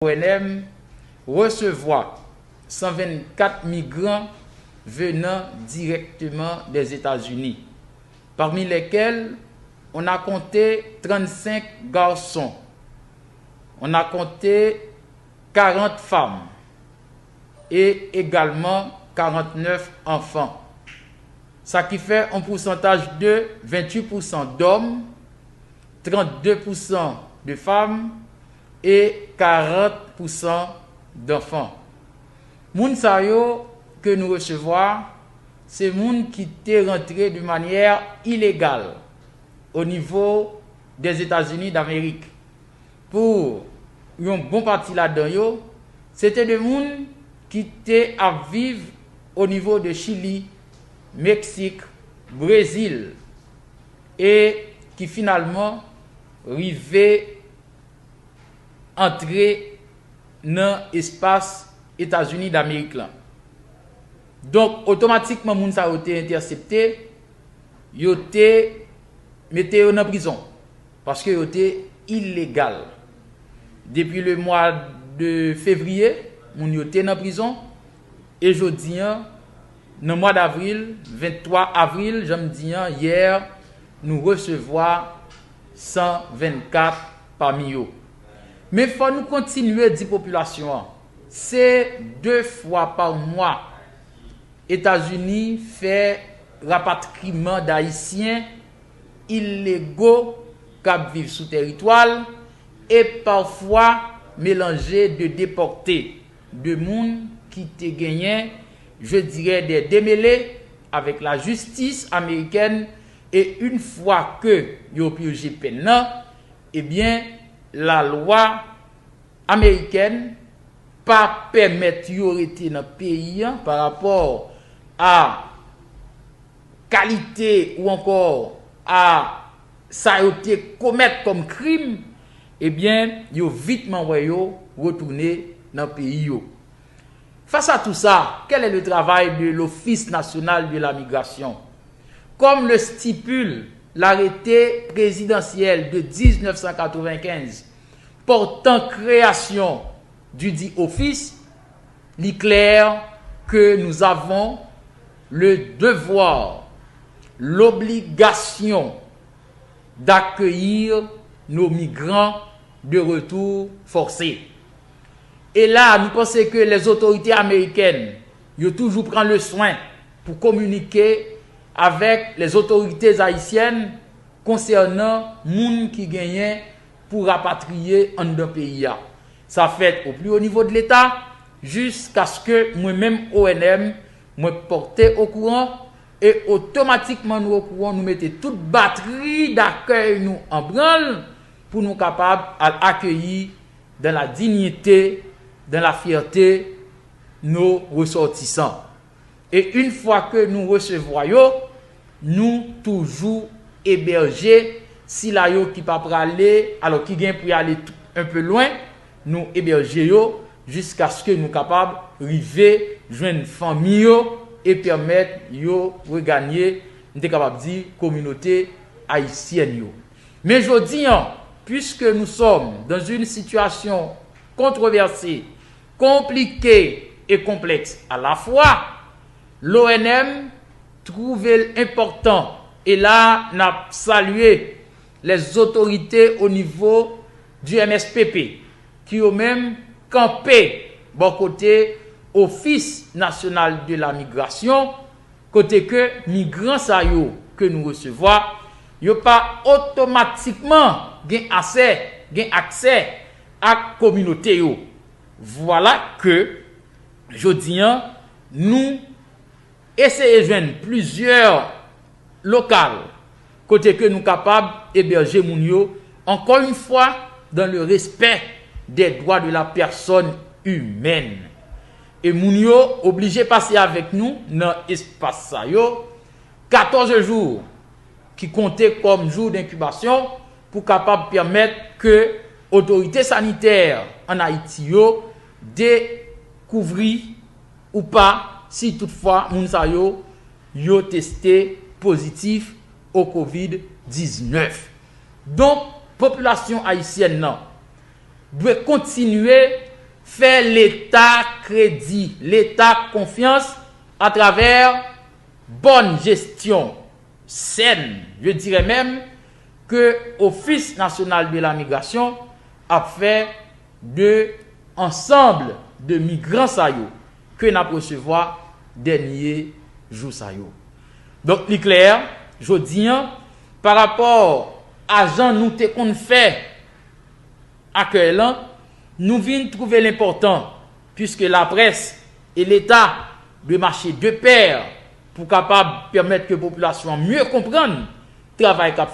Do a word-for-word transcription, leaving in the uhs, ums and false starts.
O N M resevwa cent vingt-quatre migrants venant directement des États-Unis, parmi lesquels on a compté trente-cinq garçons, on a compté quarante femmes et également quarante-neuf enfants. Sa ki fè yon pousantaj de vingt-huit pour cent d'hommes, trente-deux pour cent de femmes et quarante pour cent d'enfants. Moun sa yo ke nou resevwa, se moun ki te rantre de manière illégale au niveau des États-Unis d'Amérique. Pou yon bon pati ladan yo, se te de moun ki te ap viv o nivo de Chili, Meksik, Brezil, e ki finalman rive antre nan espas Etazini Damerik lan. Donk, otomatikman, moun sa yo te entèsepte, yo te mete yo nan prizon, paske yo te ilegal. Depi le mwa de fevriye, moun yo te nan prizon, e jodi an, nan mwa davril, venntwa avril, jan m di an, yè, nou resevwa san vennkat pami yo. Men fò nou kontinye di popilasyon an, se de fwa pa mwa Etazini fè rapatriman d Ayisyen ilego k ap viv sou tèritwa l e pafwa melanje de depòte de moun ki te genyen, je dirais, des démêlés avec la justice américaine, e une fois que yo pirje pèn nan, ebyen, lalwa amerikèn pa pèmèt yo rete nan peyi an pa rapò a kalite ou ankò a sa yo te komèt kòm krim, ebyen, yo vitman wè yo retounen nan peyi yo. Face à tout ça, quel est le travail de l'Office national de la migration? Comme le stipule l'arrêté présidentiel de dix-neuf cent quatre-vingt-quinze portant création dudit office, il est clair que nous avons le devoir, l'obligation d'accueillir nos migrants de retour forcés. E la, nou panse ke lèzotorite amerikèn, yo toujou pran le swen pou kominike avèk lèzotorite ayisyèn konsènan moun ki genyen pou rapatriye anndan peyi a. Sa fèt o pli o nivo de Leta, jiskaske mwen menm O N M, mwen pòte okouran, e otomatikman nou okouran, nou mete tout batri dakèy nou an branl pou nou kapab al akeyi dans la dignité, dans la fierté, nos ressortissants. E une fois que nou resevwa yo, nou toujou ebèje sila yo ki pa prale, alò ki gen pou y ale un peu loin, nou ebèje yo jiskaske nou kapab rive jwenn fanmi yo e pèmèt yo reganye, m te kapab di, kominote ayisyèn yo. Men jodi an, puisque nous sommes dans une situation controversée, compliquée et complexe à la fois, l'O N M twouve l enpòtan, e la n ap salye lèzotorite o nivo di M S P P, ki yo menm kanpe bò kote Office national de la migration, kote ke migran sa yo ke nou resevwa, yo pa otomatikman gen asè, gen aksè ak kominote yo. Vwala ke jodi an, nou eseye jwenn plizyè lokal kote ke nou kapab ebèje moun yo, encore une fois, dans le respect des droits de la personne humaine. E moun yo oblije pase avèk nou nan espas sa yo, katòz jou ki konte kòm jou denkibasyon pou kapab pèmèt ke otorite sanitè ann Ayiti yo dekouvri ou pa si toutfwa moun sa yo, yo teste pozitif o kovid diznèf. Donk, popilasyon ayisyèn nan dwe kontinye fè Leta kredi, Leta konfyans atravè bòn jesyon sèn, je dirais même, ke Office National de la Migration ap fè de ansanm de migran sa yo ke n ap resevwa dènye jou sa yo. Donk, li klè, jodi an, pa rapò a jan nou te konn fè akèy lan, nou vin twouve l enpòtan, puiske laprès e Leta dwe mache de pè pou kapab pèmèt ke popilasyon an mye konprann travay k ap